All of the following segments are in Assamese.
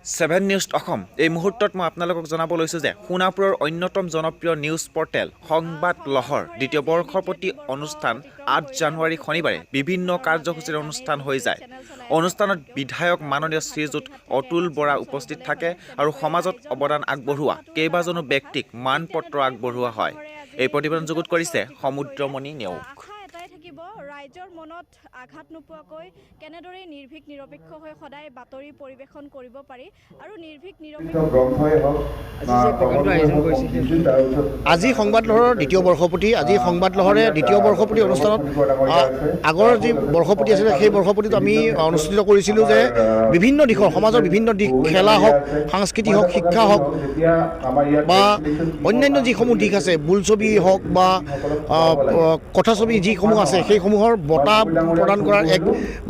Seven news Assam. এই মুহূৰ্তত মই আপোনালোকক জনাব লৈছোঁ যে সোণাপুৰৰ অন্যতম জনপ্ৰিয় নিউজ পৰ্টেল সংবাদ লহৰ দ্বিতীয় বৰ্ষপূৰ্তি অনুষ্ঠান 8 জানুৱাৰী শনিবাৰে বিভিন্ন কাৰ্যসূচীৰ অনুষ্ঠান হৈ যায়। অনুষ্ঠানত বিধায়ক মাননীয় শ্ৰীযুত অতুল বৰা উপস্থিত থাকে আৰু সমাজত অৱদান আগবঢ়োৱা কেইবাজনো ব্যক্তিক মানপত্ৰ আগবঢ়োৱা হয়। এই প্ৰতিবেদন যুগুত কৰিছে সমুদ্ৰমণি নেওগ। আশা এটাই থাকিব, ৰাইজৰ মনত আঘাত নোপোৱাকৈ কেনেদৰে নিৰ্ভীক নিৰপেক্ষ হৈ সদায় বাতৰি পৰিৱেশন কৰিব পাৰি আৰু নিৰ্ভীক নিৰপেক্ষ গ্ৰন্থই হওক আজি যে প্ৰগ্ৰামটো আয়োজন কৰিছে, সেইটো আজি সংবাদ লহৰৰ দ্বিতীয় বৰ্ষপূৰ্তি। আজি সংবাদ লহৰে দ্বিতীয় বৰ্ষপূৰ্তি অনুষ্ঠানত আগৰ যি বৰ্ষপূৰ্তি আছিলে, সেই বৰ্ষপূৰ্তিত আমি অনুষ্ঠিত কৰিছিলোঁ যে বিভিন্ন দিশৰ, সমাজৰ বিভিন্ন দিশ, খেলা হওক, সাংস্কৃতিক হওক, শিক্ষা হওক বা অন্যান্য যিসমূহ দিশ আছে, বোলছবি হওক বা কথাছবি যিসমূহ আছে, সেইসমূহৰ বঁটা প্ৰদান কৰাৰ এক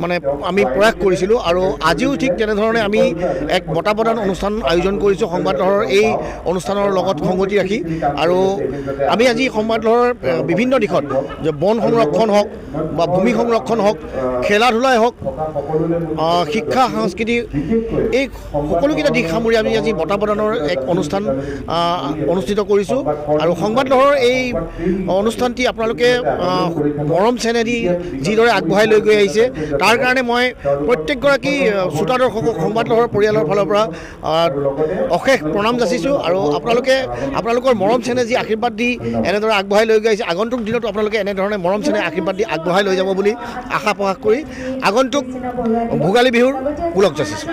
মানে আমি প্ৰয়াস কৰিছিলোঁ। আৰু আজিও ঠিক তেনেধৰণে আমি এক বঁটা প্ৰদান অনুষ্ঠান আয়োজন কৰিছোঁ সংবাদ লহৰৰ এই অনুষ্ঠানৰ লগত সংগতি ৰাখি। আৰু আমি আজি সংবাদ লহৰৰ বিভিন্ন দিশত যে বন সংৰক্ষণ হওক বা ভূমি সংৰক্ষণ হওক, খেলা ধূলাই হওক, শিক্ষা, সংস্কৃতি, এই সকলোকেইটা দিশ সামৰি আমি আজি বঁটা প্ৰদানৰ এক অনুষ্ঠান অনুষ্ঠিত কৰিছোঁ। আৰু সংবাদ লহৰৰ এই অনুষ্ঠানটি আপোনালোকে মৰম চেনেহ দি যিদৰে আগবঢ়াই লৈ গৈ আহিছে, তাৰ কাৰণে মই প্ৰত্যেকগৰাকী শ্ৰোতা দৰ্শকক সংবাদ লহৰৰ পৰিয়ালৰ ফালৰ পৰা অশেষ প্ৰণাম যাচিছোঁ। আৰু আপোনালোকে আপোনালোকৰ মৰম চেনেহ যি আশীৰ্বাদ দি এনেদৰে আগবঢ়াই লৈ গৈ আহিছে, আগন্তুক দিনতো আপোনালোকে এনেধৰণে মৰম চেনেহ আশীৰ্বাদ দি আগবঢ়াই লৈ যাব বুলি আশা প্ৰকাশ কৰি আগন্তুক ভোগালী বিহুৰ ওলগ যাচিছোঁ।